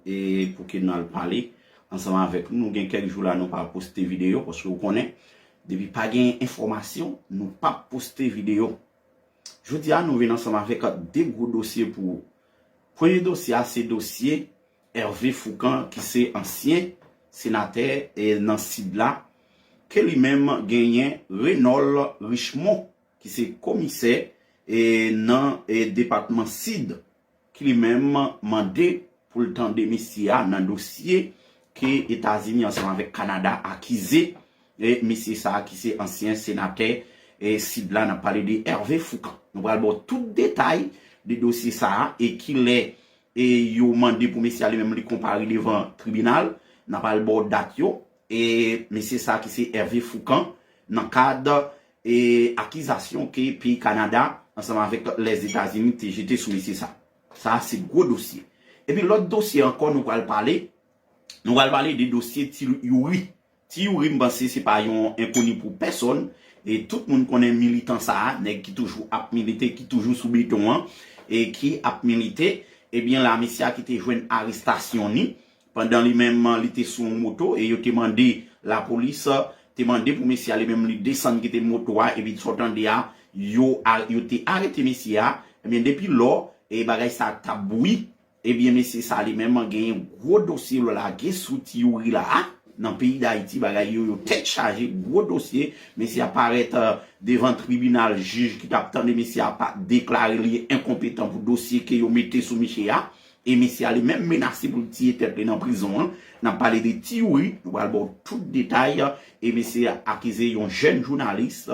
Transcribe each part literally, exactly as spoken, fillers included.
e pou ke n al pale ansanm avèk nou. Nou gen kèk jou la nou pa poste videyo, paske ou konnen, depi pa gen enfòmasyon, nou p ap poste videyo. Jodi a, nou vin ansanm avèk de gwo dosye pou ou. Premye dosye a, se dosye Hervé Foucan, ki se ansyen senatè, e, nan Sid la, ke li menm genyen Reynold Richemond, ki se komisè, e, nan, e, depatman Sid, ki li menm mande pou l tande mesye a nan dosye ke Etazini ansanm avèk Kanada akize, e, mesye sa a ki se ansyen senatè, e, Sid la, n ap pale de Hervé Foucan. Nou pral ba w tout detay de dosye sa a e kilè, e, yo mande pou mesye a li menm li konpare devan tribinal. N ap al ba w dat yo. E mesye sa a ki se Hervé Foucan, nan kad, e, akizasyon ke peyi Kanada ansanm avèk Lèzetazini te jete sou mesye sa. Sa a se gwo dosye. Epi lòt dosye ankò nou pral pale, nou pral pale de dosye Ti Youri. Ti Youri, m panse se pa yon enkoni pou pèsòn. E tout moun konnen militan sa a, nèg ki toujou ap milite, ki toujou sou beton an, e ki ap milite. Ebyen la, mesye a ki te jwenn arestasyon ni, pandan li menm li te sou yon moto, e yo te mande lapolis, te mande pou mesye a li menm li desann kite moto a, epi sa w tande a, yo, a, yo te arete mesye a. Ebyen, depi lò, e bagay sa t ap bouyi, ebyen, mesye sa li menm genyen gwo dosye yo lage sou Ti Youri la a. Nan peyi Dayiti, bagay yo, yo tèt chaje, gwo dosye. Mesye a parèt, e, devan tribinal, jij ki t ap tande mesye a pa deklare li enkonpetan pou dosye ke yo mete sou misye a. E mesye a li menm menase pou l tiye tèt li nan prizon an. N ap pale de Ti Youri, nou pral ba w tout detay. E mesye a akize yon jèn jounalis,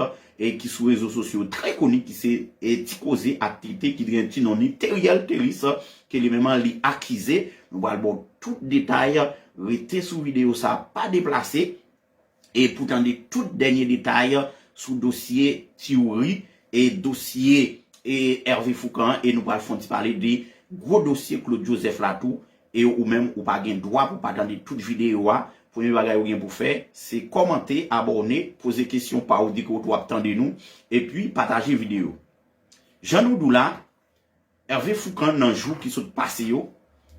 e ki sou rezo sosyo trè koni, ki se, e, Ti Koze ak Tete, ki gen ti non ni Teriel Telis, ke li menm li akize. Nou pral ba w tout detay. Rete sou videyo sa, pa deplase. E pou tande tout dènye detay sou dosye Ti Youri e dosye, e, Hervé Foucan, e nou pral fè yon ti pale de gwo dosye Claude Joseph la tou. E ou menm, ou pa gen dwa pou pa tande tout videyo a. Premye bagay ou gen pou fè, se kòmante, abòne, poze kesyon pa ou, di kote w ap tande nou, epi pataje videyo. Jan nou di w la, Hervé Foucan, nan jou ki sot pase yo,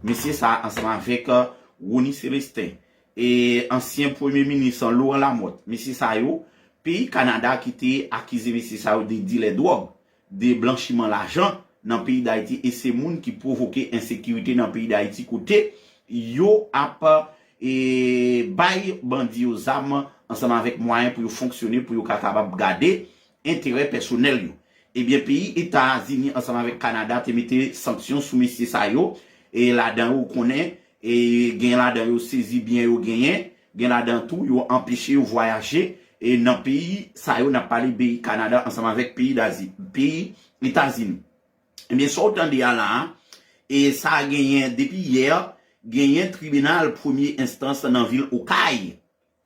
mesye sa a ansanm avèk, e, Rony Célestin e ansyen premye minis Laurent Lamothe, mesye sa yo, peyi Kanada ki te akize mesye sa yo de dilè dwòg, de blanchiman lajan nan peyi Dayiti, e se moun ki pwovoke ensekirite nan peyi Dayiti, kote yo ap, e, bay bandi yo zam ansanm avèk mwayen pou yo fonksyone, pou yo ka kapab gade enterè pèsonèl yo. Ebyen, peyi Etazini ansanm avèk Kanada te mete sanksyon sou mesye sa yo, e ladan yo, ou konnen, e gen ladan yo sezi byen yo genyen, gen ladan tou yo anpeche yo vwayaje, e nan peyi sa yo, n ap pale peyi Kanada ansanm avèk peyi Dazi-, peyi Etazini. Ebyen, sa w tande a la a, e sa genyen depi yè, genyen tribinal premye enstans nan vil Okay,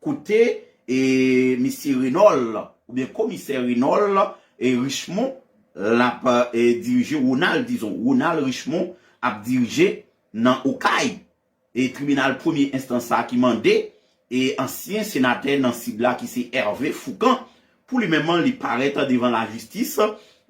kote, e, mesye Reynold, oubyen komisè Reynold, e, Richemond, l ap, e, dirije, Ronald, dizon, Ronald Richemond ap dirije nan Okay. E tribinal premye enstans sa ki mande, e, ansyen senatè nan Sid la ki se Hervé Foucan, pou li menm li parèt devan lajistis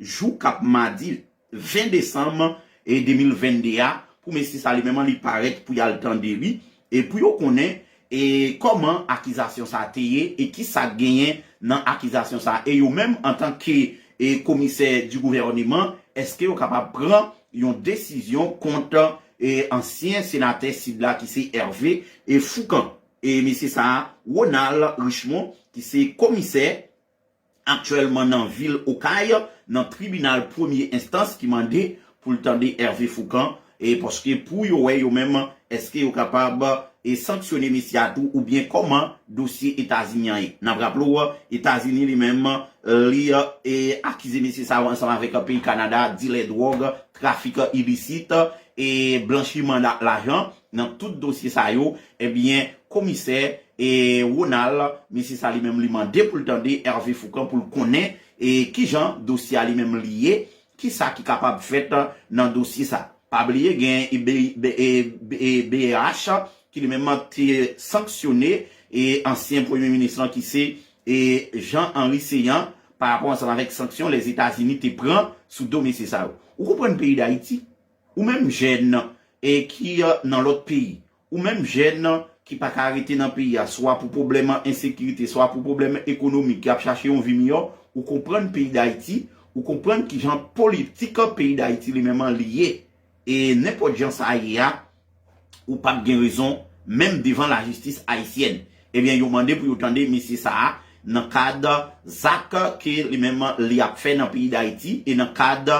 jou k ap madi ven desanm, e, de mil vennde a, pou mesye sa li menm li parèt pou y al tande li, e pou yo konnen, e, kòman akizasyon sa te ye, e kisa k genyen nan akizasyon sa. E yo menm, antanke, e, komisè di gouvèneman, èske yo kapab pran yon desizyon kont, e, ansyen senatè Sid la ki se Hervé, e, Foucan? E mesye sa a, Ronald Richemond, ki se komisè aktyèlman nan vil Okay, nan tribinal premye enstans ki mande pou l tande Hervé Foucan, e paske pou yo wè yo menm, èske yo kapab, e sanksyone mesye a tou, oubyen kòman dosye Etazini an ye. N ap raple w, Etazini li menm, li, e akize mesye sa yo ansanm avèk peyi Kanada, dilè dwòg, trafik ilisit, e blanchiman la-, lajan. Nan tout dosye sa yo, ebyen, komisè, e, Ronald, mesye sa li menm li mande pou l tande Hervé Foucan pou l konnen, e, kijan dosye a li menm li ye, kisa ki kapab fèt nan dosye sa. Pa bliye gen, e, B-, B-, e, B-, e, B R H ki li menm te sanksyone, e, ansyen premye minis lan ki se, e, Jean Henry Céant pa rapò ansanm avèk sanksyon Lèzetazini te pran sou do mesye sa yo. Ou konprann peyi Dayiti? Ou menm jèn, e ki nan lòt peyi. Ou menm jèn ki pa ka rete nan peyi a, swa pou pwoblèm ensekirite, swa pou pwoblèm ekonomik, ki ap chache yon vi miyò, ou konprann peyi Dayiti, ou konprann kijan politik peyi Dayiti li menm li ye. E nenpòt jan sa ye a, ou p ap gen rezon, menm devan lajistis ayisyèn. Ebyen, yo mande pou yo tande mesye sa a nan kad zak ke li menm li ap fè nan peyi Dayiti e nan kad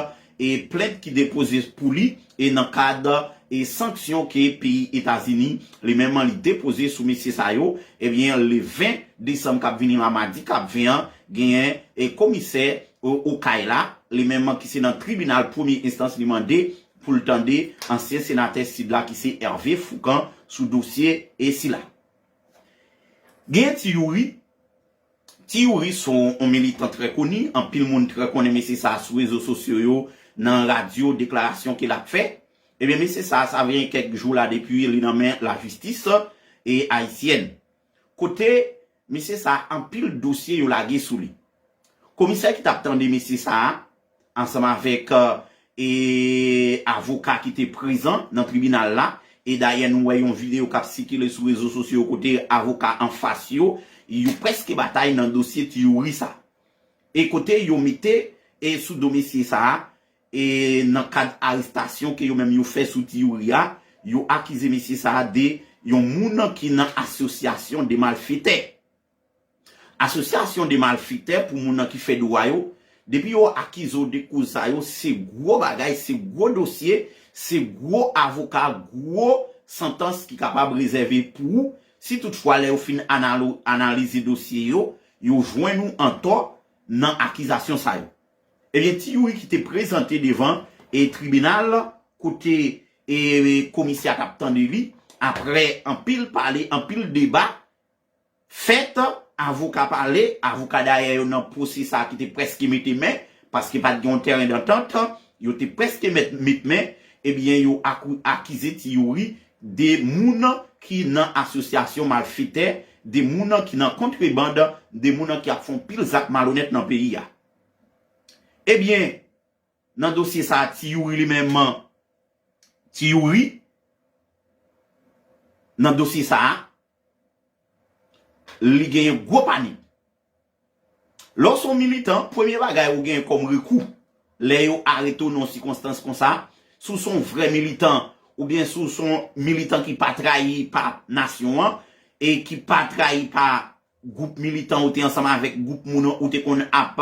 e plent ki depoze pou li e nan kad e sanksyon ke peyi Etazini li menm li depoze sou mesye sa yo, ebyen, le ven desanm k ap vini la, madi k ap ven an, genyen e komisè o-, Okay la, li menm ki se nan tribinal premye enstans, li mande pou l tande ansyen senatè Sid la ki se Hervé Fourcand sou dosye e sila. Gen Ti Youri, Ti Youri se yon militan trè koni, anpil moun trè konnen mesye sa a sou rezo sosyo yo, nan radyo, deklarasyon ke l ap fè. Ebyen, mesye sa a, sa gen kèk jou la depi li nan men lajistis e ayisyèn. Kote mesye sa a, anpil dosye yo lage sou li. Komisè ki t ap tande mesye sa a, ansanm avèk e avoka ki te prezan nan tribinal la. E dayè, nou wè yon videyo k ap sikile sou rezo sosyo kote avoka anfas yo, yo prèske batay nan dosye Ti Youri sa. E kote yo mete e sou do mesye sa a, e nan kad arestasyon ke yo menm yo fè sou Ti Youri a, yo akize mesye sa a de yon moun ki nan asosyasyon de malfetè. Asosyasyon de malfetè, pou moun nan ki fè dwa yo, depi yo akize w de koz sa yo, se gwo bagay, se gwo dosye, se gwo avoka, gwo santans ki kapab rezève pou ou. Si toutfwa lè yo fin analo-, analize dosye yo, yo jwenn ou antò nan akizasyon sa yo. Ebyen, Ti Youri ki te prezante devan e tribinal kote e komisè a t ap tande li, apre anpil pale, anpil deba, fèt, avoka pale, avoka dayè yo nan pwosè sa a ki te prèske mete men, paske pa t gen yon tèren dantant, yo te prèske met, met men, ebyen, yo akou-, akize Ti Youri de moun ki nan asosyasyon malfetè, de moun ki nan kontrebann, de moun ki ap fè yon pil zak malonèt nan peyi a. Ebyen, nan dosye sa a, Ti Youri li menm, Ti Youri, nan dosye sa a, li genyen gwo panik. Lè w se yon militan, premye bagay ou genyen kòm rekou, lè yo arete w nan yon sikonstans konsa, si w se yon vrè militan, oubyen si w se yon militan ki pa trayi pa nasyon an, e ki pa trayi pa gwoup militan ou te ansanm avèk gwoup moun ou te konn ap,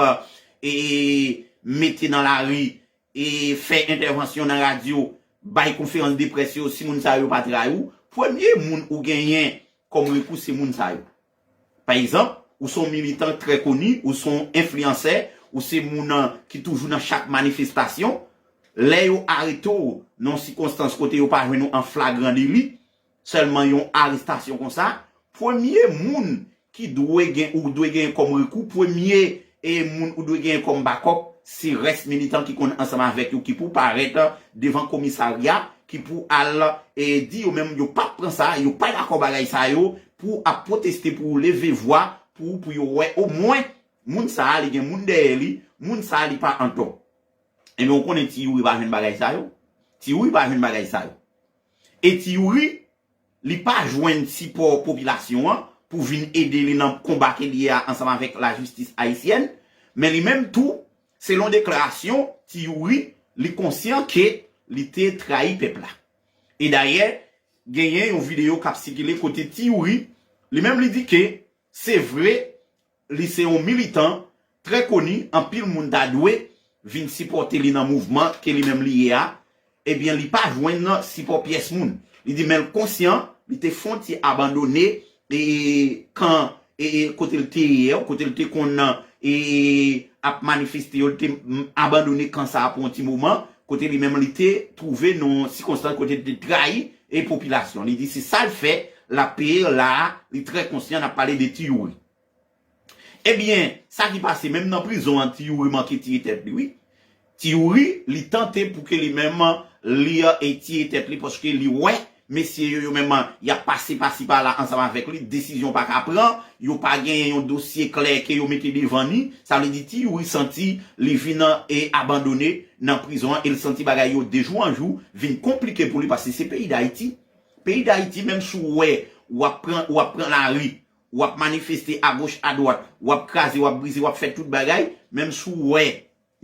e, mete nan lari, e, fè entèvansyon nan radyo, bay konferans de près yo, si moun sa yo pa trayi w, premye moun ou genyen kòm rekou se moun sa yo. Pa egzanp, ou se yon militan trè koni, ou se yon enfliyansè, ou se moun, e, ki toujou nan chak manifestasyon, lè yo arete w nan yon sikonstans kote yo pa jwenn ou an flagran deli, sèlman yon arestasyon konsa, premye moun ki dwe gen, ou dwe gen kòm rekou, premye, e, moun ou dwe gen kòm bakòp, se rès militan ki konn ansanm avèk yo, ki pou parèt devan komisarya, ki pou al, e, di yo menm yo p ap pran sa, yo pa dakò bagay sa yo, pou ap pwoteste, pou leve vwa, pou, pou yo wè omwen moun sa a, li gen moun dèyè li, moun sa a, li pa antò. Ebyen, ou konnen Ti Youri pa jwenn bagay sa yo. Ti Youri pa jwenn bagay sa yo. E Ti Youri, li pa jwenn sipò popilasyon an pou vin ede li nan konba ke li ye a ansanm avèk lajistis ayisyèn, men li menm tou, selon deklarasyon Ti Youri, li konsyan ke li te trayi pèp la. E dayè, genyen yon videyo k ap sikile kote Ti Youri, li menm li di ke se vre, li se yon militan trè koni, anpil moun ta dwe vin sipòte li nan mouvman ke li menm li ye a, ebyen, li pa jwenn sipò pyès moun. Li di, men l konsyan, li te fè yon ti abandone, e, kan, e, e, kote l te ye, kote l te konn, e, ap manifeste yo, li te, mm, abandone kan sa a pou yon ti moman, kote li menm li te twouve nan yon sikonstans kote li te trayi, e, popilasyon. Li di, se sa l fè, l ap peye la a, li trè konsyan, n ap pale de Ti Youri. Ebyen, sa ki pase, menm nan prizon an, Ti Youri manke tiye tèt li, wi. Ti Youri, li tante pou ke li menm, li, e, tiye tèt li, paske li wè mesye yo, yo menm, y ap pase pasi pala ansanm avèk li, desizyon pa ka pran, yo pa genyen yon dosye klè ke yo mete devan li. Sa vle di, Ti Youri santi li vin, e, abandone, nan prizon an, e l santi bagay yo de jou an jou vin konplike pou li, paske se peyi Dayiti. Peyi Dayiti, menm si w wè w ap pran, w ap pran lari, w ap manifeste agoch adwat, w ap kraze, w ap brize, w ap fè tout bagay, menm si w wè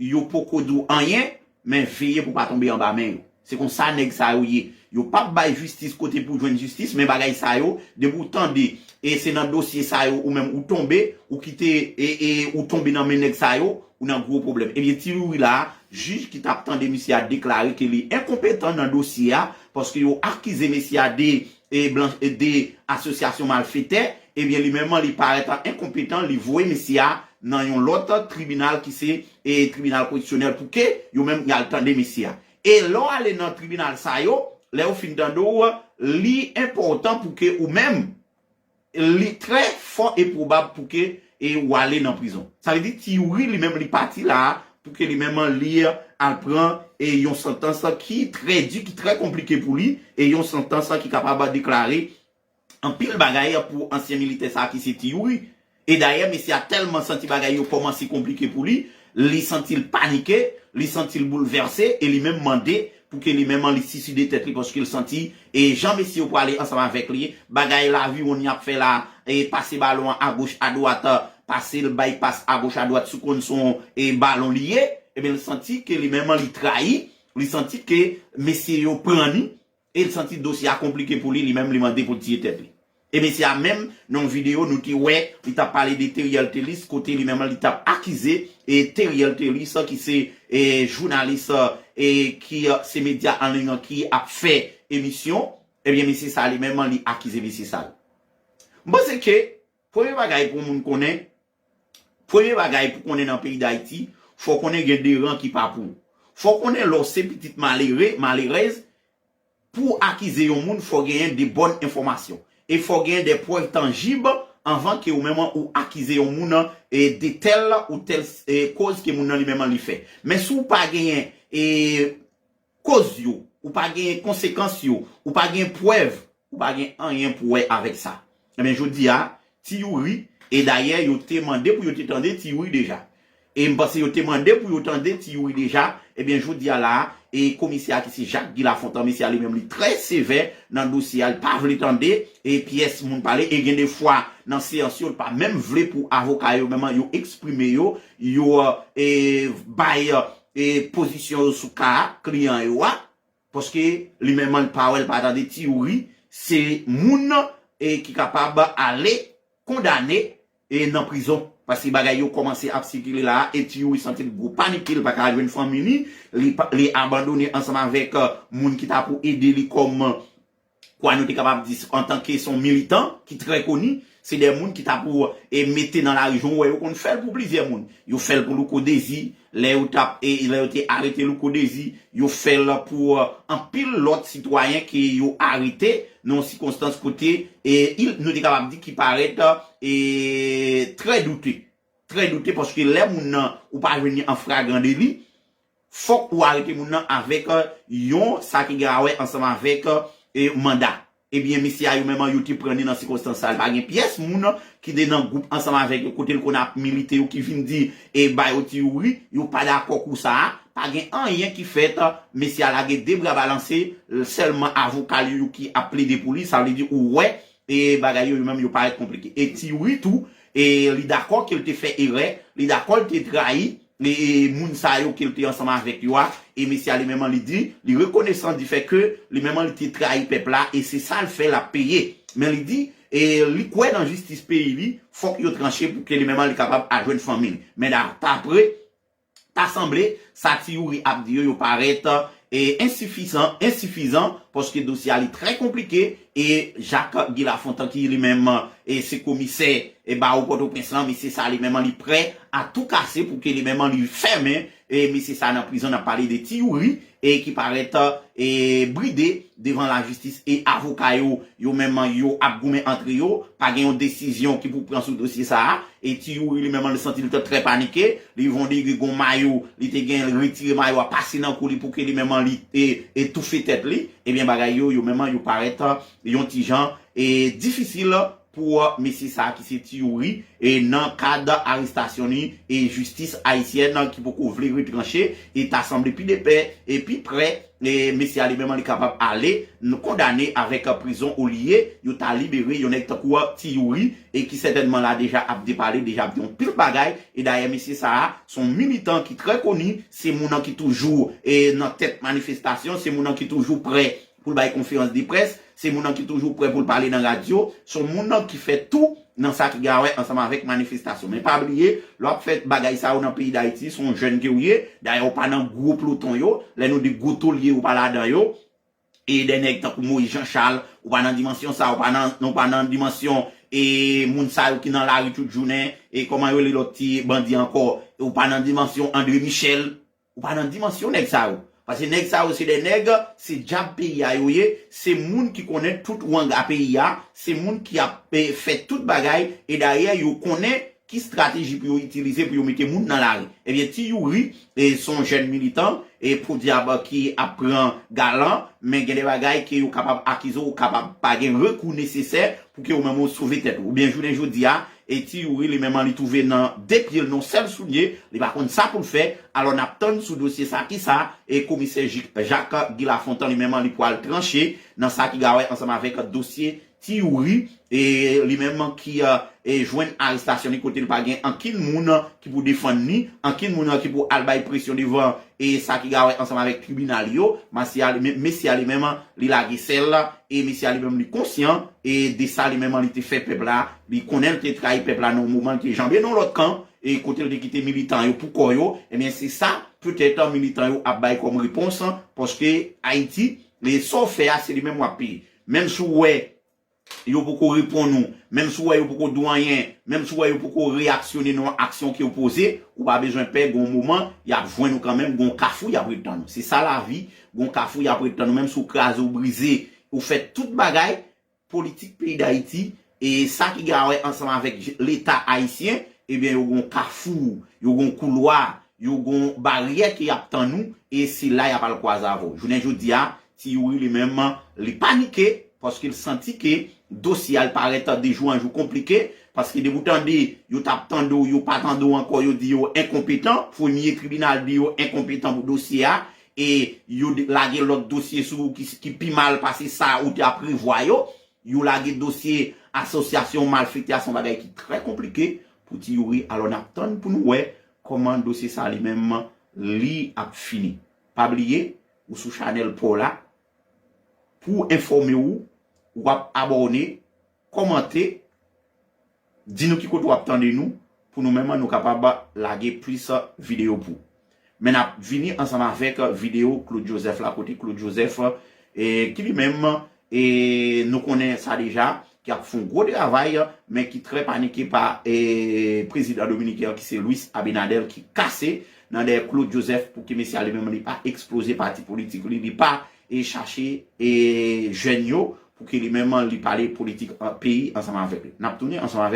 yo poko di w anyen, men veye pou w pa tonbe anba men yo. Se konsa nèg sa yo ye. Yo p ap bay jistis kote pou jwenn jistis, men bagay sa yo, depi w tande, e se nan dosye sa yo ou menm ou tonbe, ou kite, e, e ou tonbe nan men nèg sa yo, ou nan gwo pwoblèm. Ebyen, Ti Youri la, jij ki t ap tande misye a deklare ke li enkonpetan nan dosye a, paske yo akize mesye a de, e, blan-, e, de asosyasyon malfetè, ebyen, li menm, li parèt enkonpetan, li voye mesye a nan yon lòt tribinal ki se, e, tribinal koreksyonèl pou ke yo menm y al tande mesye a. E lè w ale nan tribinal sa yo, lè yo fin tande w, li enpòtan pou ke ou menm, li trè fò e pwobab pou ke, e, w ale nan prizon. Sa vle di Ti Youri li menm li pati la a pou ke li menm li al pran, e, yon santans ki trè di, ki trè konplike pou li, e yon santans ki kapab deklare anpil bagay pou ansyen militè sa a ki se Ti Youri. E dayè, mesye a tèlman santi bagay yo kòmanse konplike pou li, li santi l panike, li santi l boulvèse, e li menm mande pou ke li menm li siside tèt li, paske l santi, e jan mesye yo prale ansanm avèk li, bagay laviwonn y ap fè la, e pase balon an agoch adwat, pase l bay pas agoch adwat, si w konn se yon, e balon li ye, ebyen, l santi ke li menm li trayi, li santi ke mesye yo pran li, e l santi dosye a konplike pou li, li menm li mande pou l tiye tèt li. E mesye a menm, nan yon videyo, nou te wè, li t ap pale de Theriel Thelus, kote li menm li t ap akize, e Theriel Thelus, ki se, e, jounalis, e, ki, e, se medya an liy an ki ap fè emisyon, ebyen, mesye sa li menm, li akize mesye sa yo. M panse ke, premye bagay pou moun konnen, premye bagay pou konnen nan peyi Dayiti, fò konnen gen de ran ki pa pou ou. Fò konnen lè w se pitit malere, malerèz, pou w akize yon moun, fò genyen de bòn enfòmasyon. E fò genyen de prèv tanjib anvan ke ou menm ou akize yon moun, e, de tèl ou tèl, e, koz ke moun nan li menm li fè. Men si w pa genyen, e, koz yo, ou pa genyen konsekans yo, ou pa genyen prèv, ou pa gen anyen pou wè avèk sa. Ebyen, jodi a, Ti Youri, e dayè, yo te mande pou yo te tande Ti Youri deja. E m panse yo te mande pou yo tande Ti Youri deja. Ebyen, jodi a la, e komisè a ki se Jacques Guy Lafontant, mesye a li menm li trè sevè nan dosye a, li pa vle tande, e pyès moun pale, e gen de fwa nan seyans yo, li pa menm vle pou avoka yo menm yo eksprime yo, yo, e, bay, e, pozisyon yo sou ka a, kliyan yo a, paske li menm li pa wè, li pa tande Ti Youri, se moun, e, ki kapab ale kondane, e, nan prizon. Paske bagay yo kòmanse ap sikile la a, e Ti Youri santi l gwo panike, li pa ka jwenn fanmi li, li pa, li abandone ansanm avèk, e, moun ki ta pou ede li kòm, kwa nou te kapab di, antanke se yon militan ki trè koni, se de moun ki ta pou, e, mete nan lari, jan w wè yo konn fè l pou plizyè moun. Yo fè l pou Louko Désir, lè yo t ap, e, lè yo te arete Louko Désir, yo fè l pou, e, anpil lòt sitwayen ke yo arete nan yon sikonstans kote, e, il, nou te kapab di ki parèt, e, trè doute. Trè doute, paske lè moun nan, ou pa jwenn li an fragran deli, fòk ou arete moun nan avèk, e, yon, sa ki gen a wè ansanm avèk, e, manda. Ebyen, mesye a yo menm yo te pran li nan sikonstans sa a. Pa gen pyès moun ki te nan gwoup ansanm avèk yo, kote l konn ap milite yo, ki vin di, e, ba yo Ti Youri, yo pa dakò kou sa a. Pa gen anyen ki fèt, mesye a lage de bra balanse, sèlman avoka li yo ki ap plede pou li, sa vle di ou wè, e, bagay yo, yo menm yo parèt konplike. E Ti Youri tou, e, li dakò ke l te fè erè, li dakò l te trayi, e, e, moun sa yo ke l te ansanm avèk yo a, e mesye a li menm li di, li rekonesan di fè ke li menm li te trayi pèp la, e se sa l fè l ap peye. Men li di, e, li kwè nan jistis peyi li, fòk yo tranche pou ke li menm li kapab al jwenn fanmi l. Men da-, dapre, ta sanble, sa Ti Youri ap di yo, yo parèt, e, ensifizan, ensifizan, paske dosye a li trè konplike, e Jacques Guy Lafontant ki li menm, e, se komisè, e, bawo Pòtoprens lan, mesye sa li menm li prè a tou kase pou ke li menm li fèmen, e, mesye sa nan prizon, n ap pale de Ti Youri, e, ki parèt, e, bride devan lajistis, e avoka yo, yo menm yo ap goumen antre yo, pa gen yon desizyon ki pou pran sou dosye sa a, e Ti Youri li menm li santi li te trè panike, li vin degre gon mayo, li te gen retire mayo a pase nan kou li pou ke li menm li, e, e toufe tèt li, ebyen bagay yo, yo menm yo parèt, e, yon ti jan, e, difisil pou mesye sa a ki se Ti Youri, e nan kad arestasyon li, e jistis ayisyèn ki poko vle retranche, e ta sanble pi depè e pi prè, e mesye a li menm li kapab ale, n- kondane avèk prizon olye yo ta libere yon nèg tankou Ti Youri, e ki sètènman la deja ap depale, deja ap di yon pil bagay, e dayè mesye sa a, se yon militan ki trè koni, se moun nan ki toujou e nan tèt manifestasyon, se moun nan ki toujou prè pou l bay konferans de près, se moun nan ki toujou prè pou l pale nan radyo, se yon moun nan ki fè tou nan sa ki gen a wè ansanm avèk manifestasyon. Men pa bliye, lè w ap fè bagay sa yo nan peyi Dayiti, se yon jèn ke w ye, dayè ou pa nan gwo ploton yo, lè nou di gwo tolye ou pa ladan yo, e de nèg tankou Moïse Jean Charles, ou pa nan dimansyon sa, ou pa nan, ou pa nan dimansyon e moun sa yo ki nan lari tout jounen, e kòman yo rele lòt ti bandi ankò, ou pa nan dimansyon André Michel, ou pa nan dimansyon nèg sa yo. Paske nèg sa yo se de nèg, se dyab peyi a yo ye, se moun ki konnen tout wanga peyi a, se moun ki ap e, fè tout bagay, e dayè yo konnen ki estrateji pou yo itilize pou yo mete moun nan lari. Ebyen, Ti Youri, e, se yon jèn militan, e, podyab ki ap pran galan, men gen de bagay ke yo kapab akize w, ou kapab pa gen rekou nesesè pou ke ou menm ou sove tèt ou. Oubyen jounen jodi a, e Ti Youri li menm li twouve nan de pye l nan yon sèl soulye, li pa konn sa pou l fè, alò n ap tann sou dosye sa, kisa, e komisè Jik- Jacques Guy Lafontant li menm li pral tranche nan sa ki gen a wè ansanm avèk dosye Ti Youri, e li menm ki e, jwenn arestasyon li kote li pa gen ankenn moun ki pou defann li, ankenn moun ki pou al bay presyon devan e sa ki gen a wè ansanm avèk tribinal yo, masya li, men- mesye a li menm li lage sèl, e mesye a li menm li konsyan e de sa li menm li te fè pèp la, li konnen l te trayi pèp la nan yon moman li te janbe nan lòt kan, e kote l te kite militan yo pou kò yo, ebyen se sa petèt militan yo ap bay kòm repons, paske Ayiti, e sa w fè a se li menm w ap peye. Menm si w wè yo poko reponn ou, menm si w wè yo poko di w anyen, menm si w wè yo poko reyaksyone nan yon aksyon ke w poze, ou pa bezwen pè, gon moman, y ap jwenn ou kanmenm, gon kafou y ap ret tann ou. Se sa lavi, gon kafou y ap ret tann ou, menm si w kraze, w brize, ou fè tout bagay, politik peyi Dayiti, e sa ki gen a wè ansanm avèk j- Leta ayisyen, ebyen yo gon kafou, yo gon koulwa, yo gon baryè ke y ap tann ou, e se la y ap al kwaze avè w. Jounen jodi a, Ti Youri li menm, li panike, paske l santi ke dosye a l parèt de jou an jou konplike, paske depi w tande, yo t ap tande w, yo pa tande w ankò, yo di yo enkonpetan, premye tribinal di yo enkonpetan pou dosye a, e yo de- lage lòt dosye sou ou ki, ki pi mal pase sa ou te ap prevwa yo, yo lage dosye asosyasyon malfektè a, se yon bagay ki trè konplike pou Ti Youri, alò n ap tann pou nou wè kòman dosye sa li menm li ap fini. Pa bliye, ou sou chanèl pa w la, pou enfòme w, w ap abòne, kòmante, di nou ki kote w ap tande nou, pou nou menm nou kapab lage plis videyo pou. Men n ap vini ansanm avèk videyo Claude Joseph la, kote Claude Joseph, e, ki li menm, e, nou konnen sa deja, ki ap fè yon gwo travay, men ki trè panike pa, e, prezidan dominiken an, ki se Luis Abinader, ki kase nan dèyè Claude Joseph pou ke mesye a li menm li pa eksploze pati politik li, li pa, e, chache, e, jèn yo, pou ke li menm li pale politik an- peyi ansanm avèk li. N ap tounen ansanm avèk